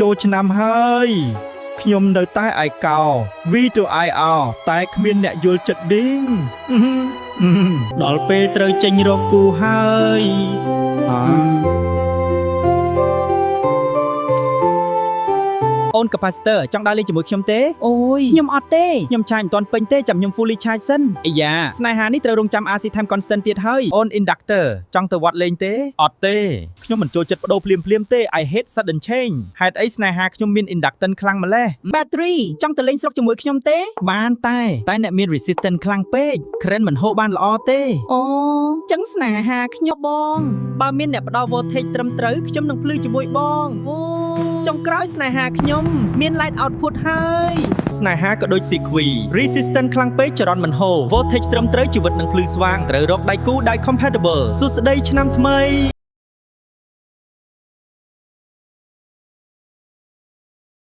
ចូលឆ្នាំហើយខ្ញុំនៅតែឯកោ V to I R តែគ្មានអ្នកយល់ចិត្តឌីងដល់ពេលត្រូវចេញរកគូហើយអាអូន capacitor ចង់ដើរលេងជាមួយខ្ញុំទេអូយខ្ញុំអត់ទេខ្ញុំឆាយមិនទាន់ពេញទេចាំខ្ញុំ fully charge សិនអាយ៉ាស្នេហានេះត្រូវរងចាំ RC time constant ទៀតហើយអូន inductor ចង់ទៅវត្តលេងទេអត់ទេខ្ញុំមិនចូលចិត្តបដូរភ្លាមភ្លាមៗទេ I hate sudden change ហេតុអីស្នេហាខ្ញុំមាន inductance ខ្លាំងម្ល៉េះ Battery ចង់ទៅលេងស្រុកជាមួយខ្ញុំទេ បានតែតែអ្នកមាន resistance ខ្លាំងពេក current មិនហូរបានល្អទេ អូចឹងស្នេហាខ្ញុំបង បើមានអ្នកផ្ដល់ voltage ត្រឹមត្រូវខ្ញុំនឹងភ្លឺជាមួយបង អូ ចុងក្រោយស្នេហាខ្ញុំមាន light output ហើយស្នេហាក៏ដូច circuit resistance ខ្លាំងពេកចរន្តមិនហូរ voltage ត្រឹមត្រូវជីវិតនឹងភ្លឺស្វាងត្រូវរកដៃគូដែល compatible សួស្តីឆ្នាំថ្មី។